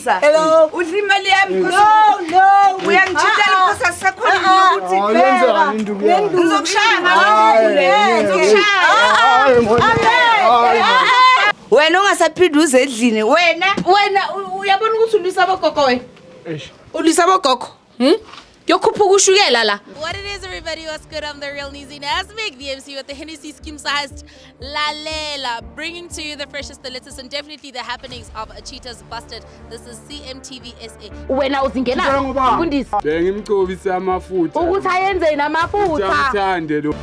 Uyangihlanyisa. Hello. Udla imali yami. No, no. Uyangithintela because asisakhoni ukuthi Hayi, yenzani into kuya? ngizokushaya Hayi, ngale. Ngizokushaya. Hayi, mholi. Hayi, mholi. Wena ungasaphinde uze endlini wena. Wena uyabona ukuthi ulwisa abogogo wena. Eish. Ulwisa abogogo. Yokhuphuka ushukela la. What it is, everybody, what's good? I'm the real Nizi Nasmik, the MC with the Hennessy Scheme Sized Lalela, bringing to you the freshest, the latest, and definitely the happenings of Cheetahs Busted. This is CMTV SA. Wena uzingena Njengoba- mfundisi Bengimcobisa amafutha. ukuthi ayenzeni amafutha. Amthande lo.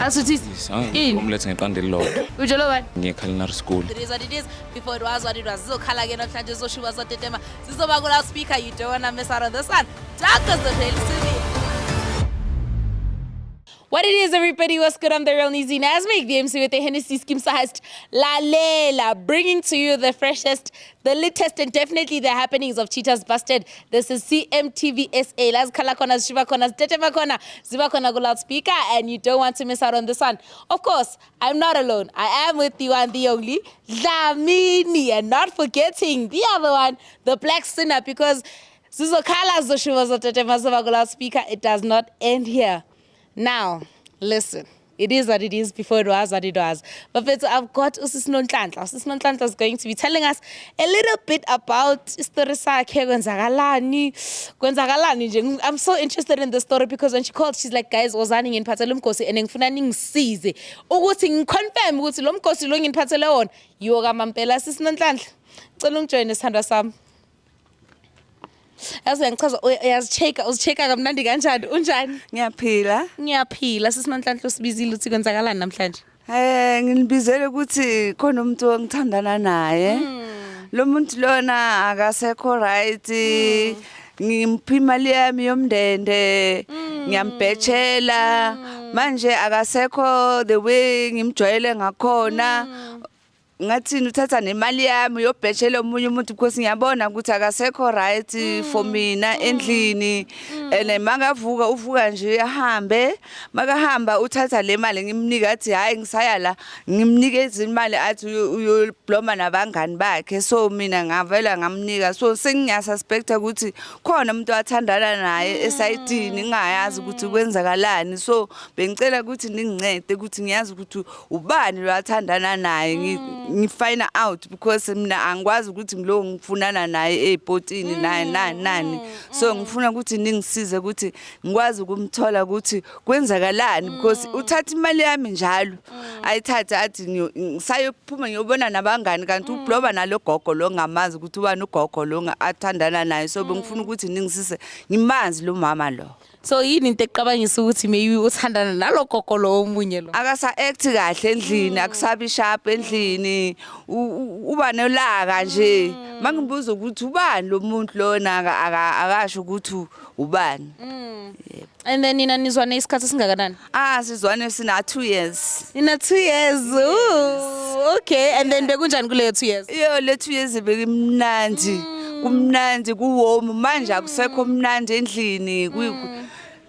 Asuthisi. Ini? Umlethe ngeqanda elilodwa. Ujolo bani? Ngiye culinary school. It is what it is. Before it was what it was. Zizokhala ke namhlanje zizoshuba zotetema. Zizoba ku loudspeaker. You don't wanna miss out on this one. Dark the place to be. What it is, everybody, what's good? I'm the real Nizi Nasmik, the MC with the Hennessy Scheme Sized Lalela, bringing to you the freshest, the latest, and definitely the happenings of Cheetahs Busted. This is CMTV SA. Las khala khona, zishuba khona, zitetema khona, ziba khona ku loudspeaker, and you don't want to miss out on this one. Of course, I'm not alone. I am with the one, the only, Dlamini, and not forgetting the other one, the Black Sinner, because zizokhala zoshuba zotetema ziba ku loudspeaker. It does not end here. Now, listen. It is what it is before it was what it was. But first, I've got uSisi Nonhlanhla. USisi Nonhlanhla is going to be telling us a little bit about story sakhe, kwenzakalani, kwenzakalani nje. I'm so interested in the story because when she called, she's like, guys, wozani nginiphathele umkhosi and ngifuna ningisize ukuthi ngiconfirm ukuthi lo mkhosi lo nginiphathele wona yiwo kamampela. Sisi Nonhlanhla, cela ungijoyine sithandwa sami. Yazi uyangichaza, uyazicheka, uzicheka kamnandi kanjani? Unjani? Ngiyaphila. Ngiyaphila. Sisi Nonhlanhla, usibizile uthi kwenzakalani namhlanje? Nginibizele ukuthi khona umuntu engithandana naye. Lo muntu lona akasekho right. Ngimpha imali yami yomndende, ngiyambhechela. Manje akasekho the way ngimjwayele ngakhona. Ngathini uthatha nemali yami uyobhechela omunye umuntu because ngiyabona ukuthi akasekho right for mina endlini. And mangavuka uvuka nje ahambe, makahamba uthatha le mali ngimnika athi hayi ngisaya la, ngimnikeza imali athi uyobloma nabangani bakhe. So mina ngavela ngamnika, so sengiyasuspecta ukuthi khona umuntu athandana naye esayidini, ngingayazi ukuthi kwenzakalani. So bengicela ukuthi ningincede ukuthi ngiyazi ukuthi ubani lo athandana naye, ngi-find out because mina angikwazi ukuthi ngilo ngifunana naye ey'potini naye nani nani. So ngifuna ukuthi ningisize ukuthi ngikwazi ukumthola ukuthi kwenzakalani because uthatha imali yami njalo, ayithathe athi ngisayophuma ngiyobona nabangani, kanti ubloba nalo gogo lo ngamazi ukuthi ubani ugogo lo athandana naye. So bengifuna ukuthi ningisize ngimazi lo mama lo. So yini into eqabangisa ukuthi maybe uthandana nalo gogo lo omunye lo? Akasa act kahle endlini, akusabi sharp endlini, uba nolaka nje. Mangibuza ukuthi ubani lo muntu lona, akasho ukuthi ubani. And then nina nizwane isikhathi esingakanani? Sizwane sina 2 years. Nina 2 years. Ooh, okay. And then bekunjani kuleyo 2 years? Iyo le 2 years bekumnandi. Kumnandi kuwarm, manje akusekho mnandi endlini.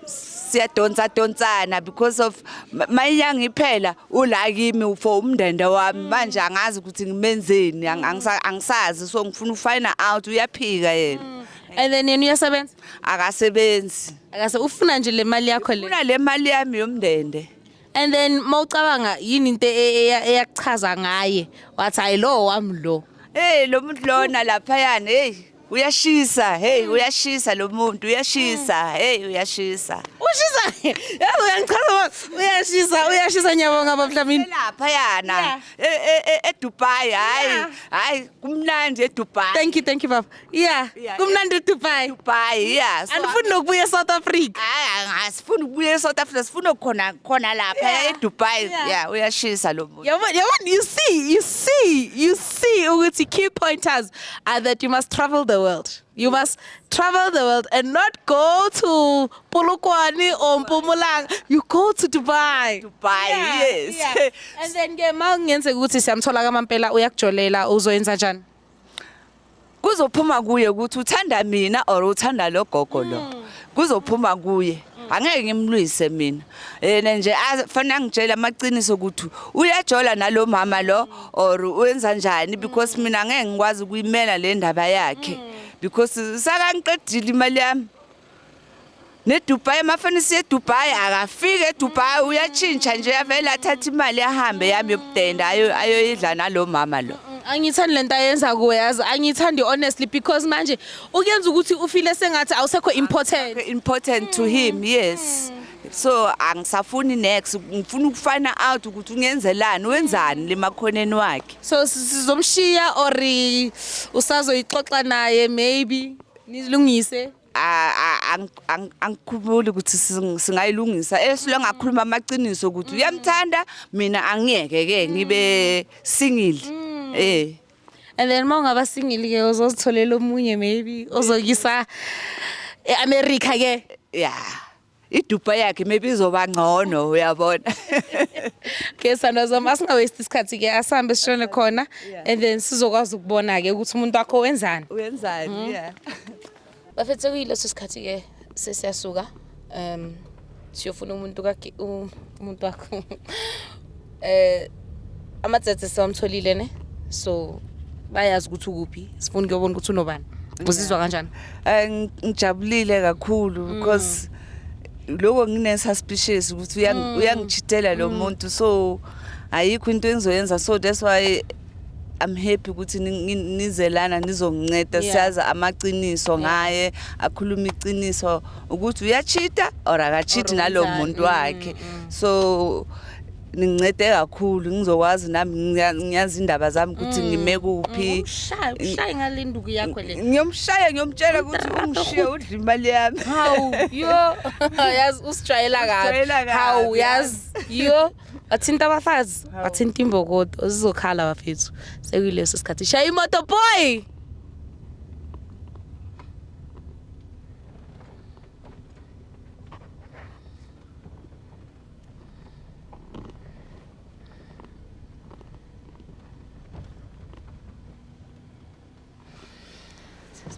Siyadonsa donsana because of mayinyanga iphela ula kimi for umndende wami. Manje angazi ukuthi ngimenzeni, angisazi, so ngifuna ufind out uyaphika yena. And then yena uyasebenza? Akasebenzi. Akase ufuna nje le mali yakho le. Ufuna le mali yami yomndende. And then mawucabanga yini into eyakuchaza ngaye wathi hayi lo wami lo? Hey, lo muntu lona laphayana, hey uyashisa, hey uyashisa lo muntu, uyashisa, hey uyashisa. Ushisa. Yazi uyangichaza ma, uyashisa, uyashisa. Ngiyabonga baba Dlamini. Laphayana eDubai, hayi hayi kumnandi eDubai. Thank you, thank you baba. Yeah, kumnandi eDubai. Dubai, yeah. So Andifuni nokubuya eSouth Africa. Hayi, asifuni ukubuya eSouth Africa, sifuna khona khona lapha eDubai. Yeah, uyashisa lo muntu. Yabona, yabona, you see, you see, you see ukuthi key pointers are that you must travel the world. You must travel the world and not go to Polokwane or Mpumalanga. You go to Dubai. Dubai, yes. And then ke mawungenzeka ukuthi siyamthola kamampela uyakujolela, uzoyenza njani? Kuzophuma kuye ukuthi uthanda mina or uthanda lo gogo lo. Kuzophuma kuye. Angeke ngimlwise mina. Yena nje fanele angitshele amaqiniso ukuthi uyajola nalo mama lo or wenza njani, because mina angeke ngikwazi ukuyimela le ndaba yakhe, because sakangiqedile imali yami. NeDubai, mafana siye eDubai, akafike eDubai uyatshintsha nje, avele athathe imali ahambe yami yobudenda ayoyidla nalo mama lo. Angithandi lento ayenza kuwe, yazi, angithandi honestly, because manje ukuyenza ukuthi ufile sengathi awusekho important. Important to him, yes. So angisafuni next, ngifuna ukufind out ukuthi ungenzelani, wenzani lemakhoneni wakhe. So sizomshiya or usazoyixoxa naye, maybe nilungise? Angikhumbuli ukuthi singayilungisa esilo ngakhuluma amaqiniso ukuthi uyamthanda, mina angiyeke ke ngibe single. And then uma ungaba single ke uzozitholela omunye maybe ozokisa e-America ke. Yeah, iDubai yakhe maybe izoba ngcono, uyabona. Okay, sandwa zami, asingawaste isikhathi ke, asihambe sishone khona and then sizokwazi ukubona ke ukuthi umuntu wakho wenzani. Wenzani, yeah. Bafethu, kuyileso sikhathi ke, sesiyasuka siyofuna umuntu kakhe, umuntu wakho. Amatsetse siwamtholile ne, so bayazi ukuthi ukuphi, sifuna ukuyobona ukuthi unobani. Uzizwa kanjani? Ngijabulile kakhulu because lokho ngine suspicious ukuthi uyangichithela lo muntu, so ayikho into engizoyenza, so that's why I'm happy ukuthi nize lana nizonginceda. Siyazi amaqiniso ngaye, akhuluma iqiniso ukuthi uyachita or akachithi Or nalo wenzani. muntu wakhe. So ningincede kakhulu, ngizokwazi nami ngiyazi indaba zami ukuthi ngime kuphi. Umshaye, umshaye ngale nduku yakho le. Ngiyomshaya, ngiyomtshela ukuthi ungishiye udla imali yami. Hawu, yo, yazi usijwayela kabi. Usijwayela kabi, Hawu, yazi, yo, bathinta abafazi, bathinta imbokodo, zizokhala bafethu. Sekuyileso sikhathi, shaya imoto boy.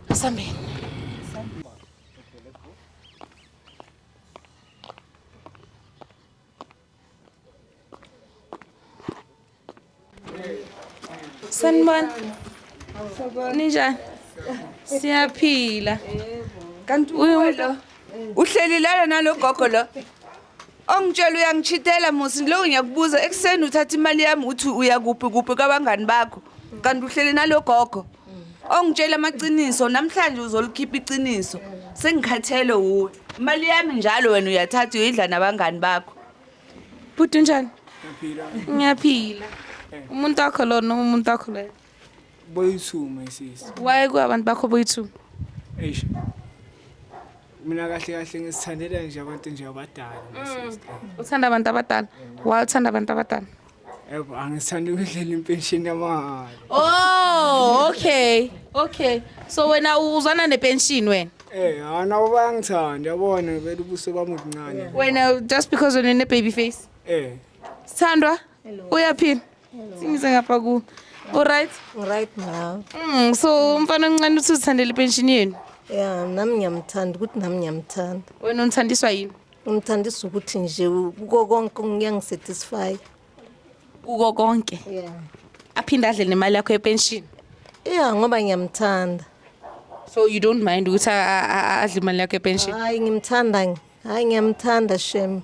Asambeni. Sanibona. Ninjani? Siyaphila. Kanti uwe lo uhleli lana nalo gogo lo ongitshela uyangichithela musi lo, ngiyakubuza, ekuseni uthatha imali yami uthi uya kuphi kuphi kabangani bakho, kanti uhleli nalo gogo ongitshela amaqiniso. Namhlanje uzolikhipha iqiniso, sengikhathele wuwe. Imali yami njalo wena uyathatha uyidla nabangani bakho. Bhuti, unjani? Ngiyaphila. Ngiyaphila. Umuntu wakho lo noma umuntu wakho lo? Boyi-two, my sister. Why kuabantu bakho boyi-two? Eish. Mina kahle kahle ngisithandela nje abantu nje abadala, my sister. Uthanda abantu abadala? Why uthanda abantu abadala? Yebo, angisithandi ukudlela impensheni yamahhala. Oh, okay. Okay. So wena uzwana nepension wena? Eh, nabo bayangithanda, yabona vele ubuso bami buncane. Wena just because wena une baby face. Eh. Sithandwa? Uyaphila? Singize ngapha ku. All right? Right now. So umfana omncane uthi uzithandela ipension yenu. Ya, nami ngiyamthanda ukuthi nami ngiyamthanda. Wena unithandiswa yini? Ngimthandisa ukuthi nje kuko konke ngiyangisatisfy. Kuko konke. Yeah. Aphinde adle nemali yakho yepension. Yeah, ngoba ngiyamthanda. So you don't mind ukuthi adle imali yakho yepension? Hayi, ngimthanda. Hayi, ngiyamthanda shem.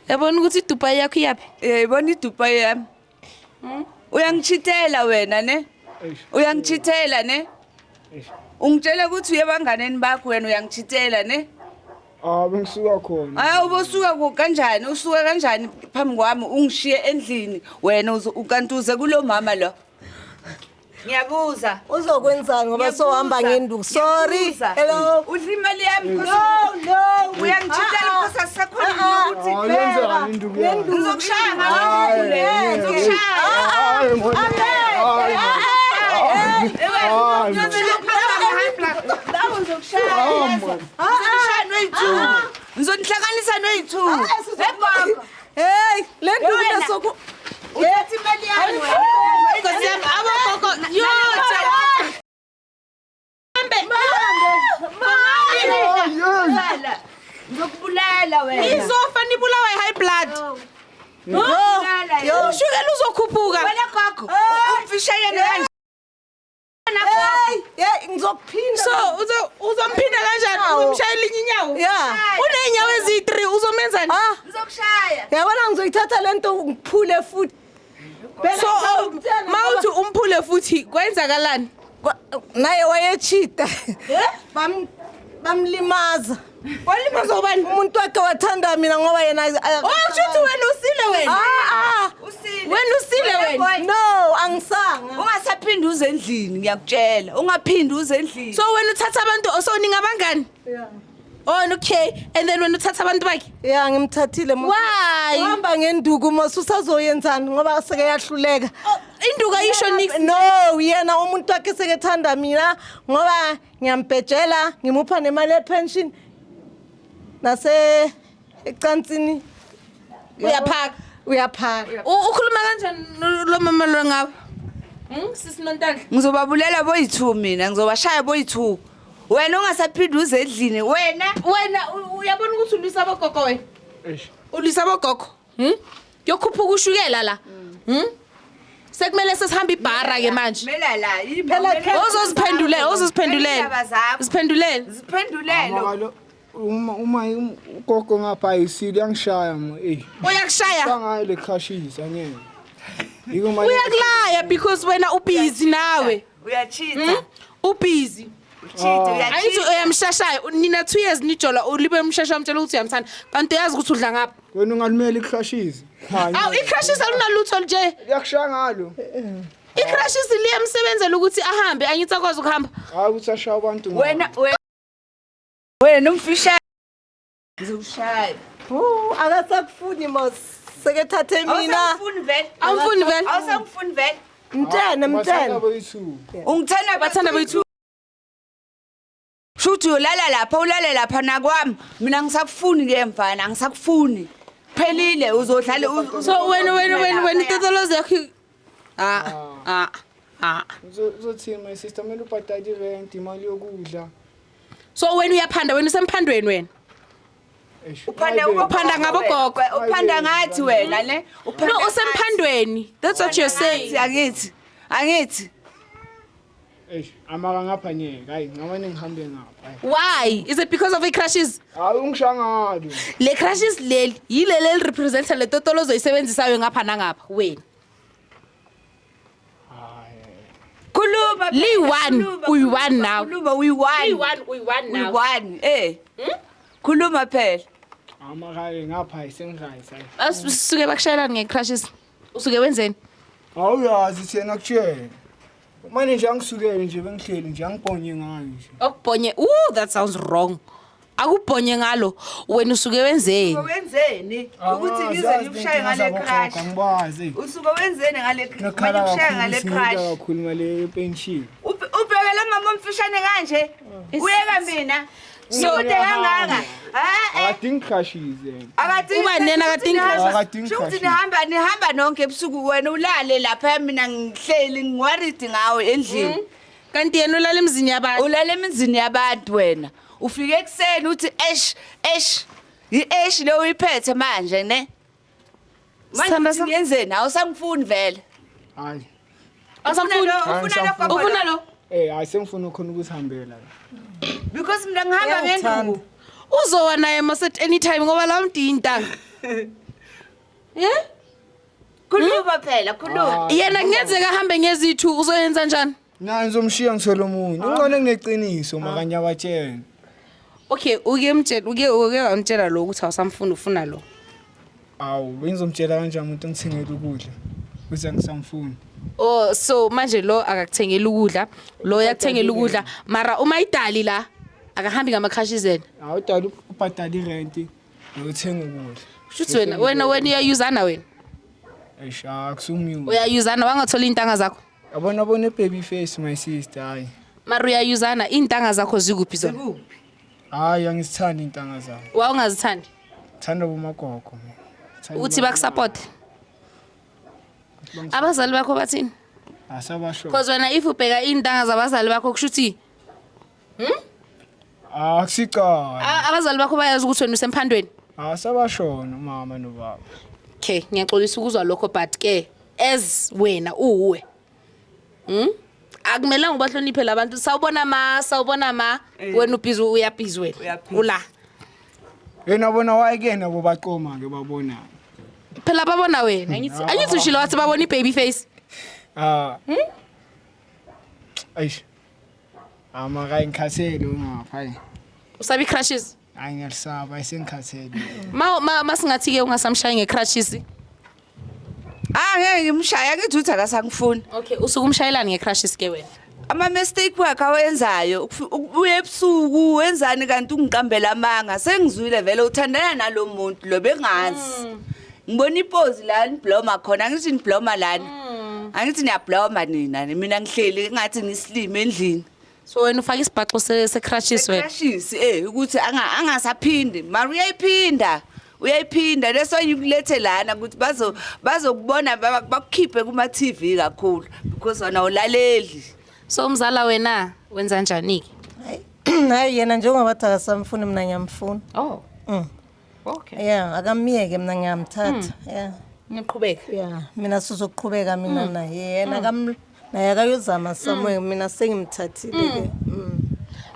Yabona ukuthi iDubai yakho iyaphi? Yayibona iDubai yami. Uyangichithela wena ne? Uyangichithela ne? Ungitshela ukuthi uye banganeni bakho, wena uyangichithela ne? Ah, bengisuka khona. Hayi, ubosuka kanjani? Usuka kanjani phambi kwami ungishiye endlini wena kanti uze kulo mama lo? Ngiyabuza. Uzokwenzani ngoba sohamba ngenduku. Sorry. Ngiyabuza. Hello. Udla imali yami. No, no. Uyangichithela because asisakhona ukuthi Ah, yenzani induku yami? ngizokushaya ngalokhu le. Ngizokushaya. Hayi, mona. Hayi, Hayi, Ngizokushaya noyi-two. Ngizonihlanganisa noyi-two. Hey, le nduku soku Uthatha imali yami wena. Nkosi yami, abogogo, yo, Jambe. Lala. Ngizokubulala wena. Nizofa nibulawa i-high blood. Ngizokubulala Yo, ushukela uzokhuphuka. Wena gogo, umfishayene kanje. Hey, hey, ngizokuphinda. So uzomphinda kanjani? Inyawo. Uzomshayela inye inyawo? Yeah. Uney'nyawo eziyi-3 uzomenzani? Ah, Ngizokushaya. yabona ngizoyithatha lento ngiphule futhi. Phela So ngizokutshela ma ngoba- uthi umphule futhi kwenzakalani? Naye wayechita. Bamlimaza. Walimaza ubani? Umuntu wakhe wathanda mina ngoba yena Oh, kusho ukuthi wena usile wena. Ah ah. Usile. Wena usile wena. No, angisanga. Ungasaphindi uze endlini ngiyakutshela. Ungaphindi uze endlini. So wena uthatha abantu, so ningabangani? Yeah. Oh, okay. And then wena uthatha abantu bakhe? Yeah, ngimthathile mos. Why? Uhamba ngenduku mos usazoyenzani ngoba seke yahluleka. Oh, induku ayisho nix. No, yena umuntu wakhe sekethanda mina ngoba ngiyambhejela, ngimupha nemali yepension. Nase ecansini Uyaphaka. Uyaphaka. Ukhuluma kanjani lo mama lo ngapha? Sisi Nontanhla. Ngizobabulela boyi-2 mina, ngizobashaya boyi-2. Wena ungasaphindi uze endlini, wena. Wena uyabona ukuthi ulwisa abogogo wena? Eish. Ulwisa abogogo. Yokhuphuka ushukela la. Sekumele sesihambe ibhara ke manje. Mela la, Phela Ozoziphendulela, ozoziphendulela. Indaba zakho. Ziphendulele. Ziphendulele. Ama uma ugogo ngapha ayisile uyangishaya mo ey. Uyakushaya. Bangayo le crashes angeke. Yiko manje. Uyakulaya because wena ubusy nawe. Uyachitha. Ubusy. Uchitha, Ayithi uyachitha. uyamshashayo nina 2 years nijola ulibe umshasha umtshela ukuthi uyamthanda kanti uyazi ukuthi udla ngapha. Wena ungalimela i-crashes. Awu i-crashes alunalutho nje. Iyakushaya ngalo. I-crashes liyamsebenzela ukuthi ahambe angithi akwazi ukuhamba. Hayi ukuthi ashaya abantu ngalo. Wena wena umfisha. Ngizokushaya. Akasakufuni mos. Sekethathe mina. Awusangifuni vele. Awumfuni vele. Awusangifuni vele. Mtshene, mtshene. Bathanda boyi-two. Ungithanda Bathanda boyi-two. Shuthi uyolala lapha, ulale lapha nakwami. Mina ngisakufuni ke mfana, angisakufuni. Phelile uzodlala So wena wena wena wena itotolozi yakho ah ah ah. Uzothini my sister kumele ubhadale i-rent, imali yokudla. So wena uyaphanda wena usemphandweni wena. Eish. Uphanda Hayi be. Uphanda ngabogogo. Uphanda ngathi wena ne? Uphanda No usemphandweni. That's what you're saying. Angithi. Angithi. Eish, amaka ngapha ngeke. Hayi, ngamane ngihambe ngapha. Hayi. Why? Is it because of i-crashes? Hayi ungishaya ngalo. Le crashes leli yileli elirepresenta le totolozo oyisebenzisayo ngapha nangapha wena. Hayi. Khuluma. Liyi-one, khuluma, uyi-one now. Khuluma uyi-one. Uyi-one, uyi-one now. Uyi-one, eh. Khuluma phela. Amaka ngapha hayi sengiright hayi. Basuke bakushayelani nge-crashes? Usuke wenzeni? Awuyazi thina kutshela. Manje nje angisukele nje bengihleli nje angibhonye ngayo nje. Okubhonye. Ooh, that sounds wrong. Akubhonye ngalo. Wena usuke wenzeni? Wenzeni? Ukuthi ngize ngikushaye ngale crash. Angibazi. Usuke wenzeni ngale Ngakhala ngikushaya ngale kakhulu crash? kakhulu ngale pension. Ubhekele mama omfishane kanje. Uyeka mina. Ngikude kangaka. Eh eh. Akadingi crashes yena. Akadingi Uba nena akadingi crashes. Akadingi Shukuthi crashes. nihamba nihamba nonke ebusuku wena ulale lapha mina ngihleli ngiworried ngawe endlini. Kanti yena ulala emzini yabantu. Ulale emizini yabantu wena. Ufike ekuseni uthi esh esh. I-esh leyo uyiphethe manje ne? Manje Sithanda uthi ngiyenzeni? Awusangifuni vele. Hayi. Awusamfuni? Ufuna lo gogo Ufuna lo? Eh, hayi sengifuna khona ukuzihambela. Because mina ngihamba ngenduku. Uzowa naye mos at anytime ngoba la muntu yintanga. Yeah? Khuluma phela, khuluma. Yena kungenzeka ahambe ngezithu uzoyenza njani? Mina ngizomshiya ngithole omunye. Ungcono ngineqiniso makanye abatshela. Okay, uke mtshela, uke wamtshela lo ukuthi awusamfuni ufuna lo. Awu, bengizomtshela kanjani umuntu ongithengela ukudla? Kuze ngisamfuni. Oh, so manje lo akakuthengeli ukudla, lo uyakuthengela ukudla, mara uma idali la akahambi ngama-crashes yena. Hawu dala ubhadala irent nokuthenga ukudla. Shuthi wena wena wena uyayuzana wena. Eish, akusumyuzi. Uyayuzana wangathola iy'ntanga zakho. Yabona bona baby face my sister hayi. Mara uyayuzana iy'ntanga zakho zikuphi zona? Hayi angizithandi intanga zami. Wawungazithandi Thanda bomagogo mina. Thanda ukuthi bakusupport. Abazali bakho bathini? Asabasho. Because wena if ubheka iy'ntanga zabazali bakho kusho ukuthi Akusicala. Abazali bakho bayazi ukuthi wena usemphandweni? Asabashona umama nobaba. Okay, ngiyaxolisa ukuzwa lokho, but ke as wena uwe. Akumelanga ubahloniphe labantu. Sawubona ma, sawubona ma. Wena ubhizi, uyabhizi wena. Uyabhizi. Ula. Yena bona wayekena nabo baqoma ke babona. Phela babona wena. Angithi ushilo wathi babona i-baby face. Ah. Eish. Ama ngikhathele ungapha hayi. Usabi crushes. Hayi, ngiyalisaba, ayisengikhathele. Ma masingathi ke ungasamshayi nge-crutches. Ah, ngeke ngimshaya, ngithi uthi akasangifuni. Okay, usuke umshayelani nge-crutches ke wena? Ama-mistake wakhe awenzayo, ukubuya ebusuku, wenzani, kanti ungiqambela amanga. Sengizwile vele uthandana nalo muntu lo, bengazi. Ngibona ipozi la nibloma khona, angithi nibloma lana, angithi niyabloma nina, mina ngihleli ngathi ngisilime endlini. So wena ufaka isibhaxo se-crutches wena. Crutches, ukuthi angasaphindi, mara uyayiphinda, uyayiphinda leso, ngikulethe lana ukuthi bazokubona, bakukhiphe kuma TV kakhulu because wona ulaleli. So umzala wena wenza njani ke? Hayi, yena njengoba athi akasamfuni, mina ngiyamfuna. Oh. Okay. Yeah, akamiyeke, mina ngiyamthatha, yeah. Ngiqhubeka. Yeah, mina sizoqhubeka mina naye. Yena naye akayozama somewhere, mina sengimthathile-ke.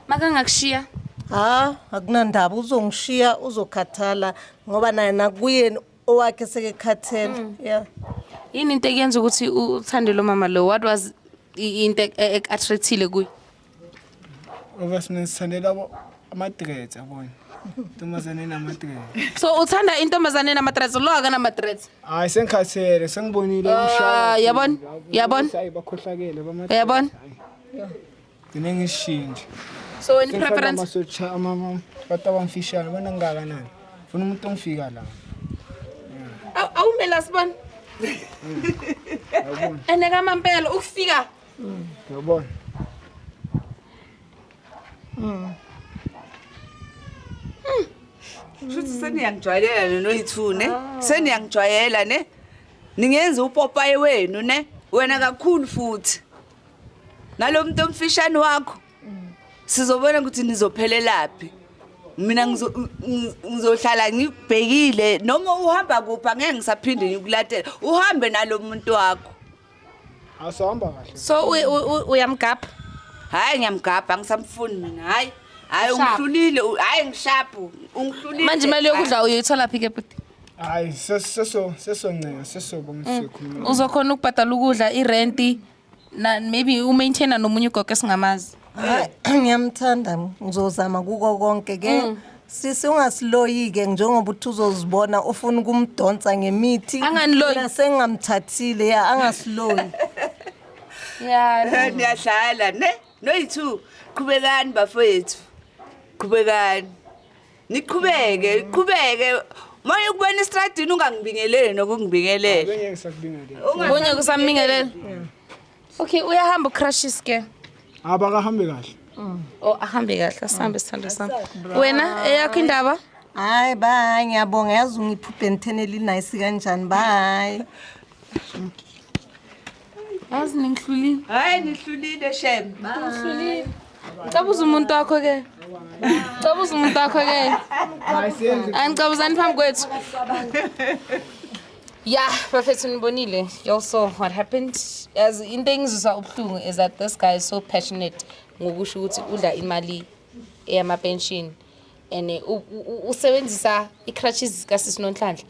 Makangakushiya? Ha, akunandaba, uzongishiya uzokhathala ngoba naye nakuye owakhe sekekhathele, yeah. Yini into ekuyenza ukuthi uthande lo mama lo? What was into ek-attractile kuye? Obviously mina sithandela ama-dreads, yabona. Intombazane enama-dreads. So uthanda intombazane enama-dreads, lo akanama-dreads? Hayi, sengikhathele, sengibonile. Ah, yabona? Yabona? Hayi, bakhohlakele bama. Uyabona? Gcine ngishintshe. So wena i-preference Amasotsha ama abantu abamfishane bona ngingakanani. Funa umuntu ongifika la. Awumela sibona. Ene kamampela ukufika. Uyabona? Shuthi seniyangijwayela noyi-two ne, seniyangijwayela ne, ningenza upopayi wenu ne, wena kakhulu futhi nalo muntu omfishane wakho. Sizobona ukuthi nizophelelaphi. Mina ngizohlala ngikubhekile noma uhamba kuphi, angeke ngisaphinde ngikulatele, uhambe nalo muntu wakho. Asihamba kahle. So uyamgapha? Hhayi, ngiyamgabha, angisamfuni mina, hhayi, hhayi. Sharp. Ungihlulile, hhayi, ngisharp, ungihlulile. Manje imali yokudla uyoyithola phi ke, bhuti? Hayi, seso sesoncenga, sesobona sikhuluma. Uzokhona ukubhadala ukudla, irenti, na maybe umaintaina nomunye ugogo esingamazi? Hayi, ngiyamthanda, ngizozama kuko konke ke. Sisi, ungasiloyi-ke njengoba uthi uzozibona ufuna ukumdonsa ngemithi. Anganiloyi. Mina sengingamthathile, ya, angasiloyi. Yeah. Niyadlala ne noyi-two. Qhubekani bafowethu, qhubekani, niqhubeke, qhubeke. Manje ukubona estradini ungangibingeleli nokungibingelela. Bengeke ngisakubingelela. Bonye kusambingelela. Okay, uyahamba ucrushes ke. Abakahambe kahle. Oh, ahambe kahle, asambe sithando sami. Wena eyakho indaba? Hayi, bye, ngiyabonga. Yazi ungiphuphe entene elinayisi kanjani, bye. Yazi ningihlulile. Hhayi, nihlulile shem. Ngihlulile. Cabuza umuntu wakho ke. Cabuza umuntu wakho ke. Hayi, senze. Anicabuzani phambi kwethu. Yeah, bafethu, nibonile. You also what happened. As into engizwisa ubuhlungu is that this guy is so passionate ngokusho ukuthi udla imali eyama-pension and usebenzisa i-crutches kasisi Nonhlanhla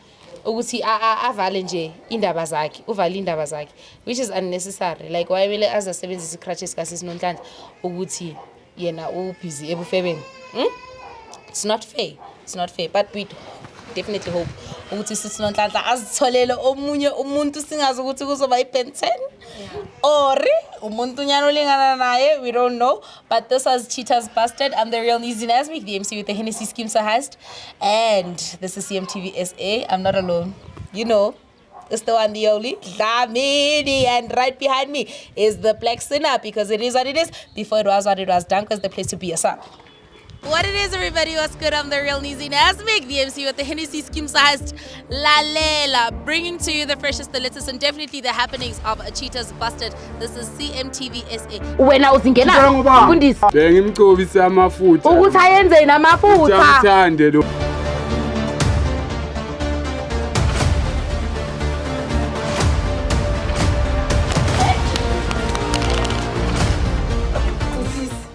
ukuthi avale nje indaba zakhe, uvale indaba zakhe, which is unnecessary. Like, wayemele aze asebenzise i-crutches kasisi Nonhlanhla ukuthi yena ubhizi ebufebeni? It's not fair, it's not fair, but we definitely hope ukuthi sisi Nonhlanhla azitholele omunye umuntu. Singazi ukuthi kuzoba i-Ben 10 or umuntu nyana olingana naye, we don't know. But this was Cheaters Busted. I'm the real Nizi Nasmik, the MC with the Hennessy Scheme Heist, and this is CMTV SA. I'm not alone, you know. It's the one, the only Dlamini, and right behind me is the Black Sinner, because it is what it is before it was what it was. Danko is the place to be. Yourself. What it is, everybody, what's good? I'm the real Nizi Nasmik, the MC with the Hennessy scheme sized Lalela, bringing to you the freshest, the latest, and definitely the happenings of Cheetahs Busted. This is CMTV SA. Wena uzingena mfundisi Bengimcobisa amafutha. ukuthi ayenzeni amafutha. Amthande lo.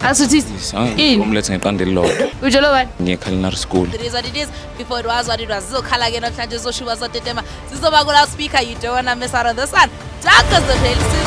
Asuthisi. Ini? Umlethe ngeqanda elilodwa. Ujolo bani? Ngiye culinary school. It is what it is. Before it was what it was. Zizokhala ke namhlanje zoshuba zotetema. Zizoba ku loudspeaker. You don't wanna miss out on this one. Dark as the pale.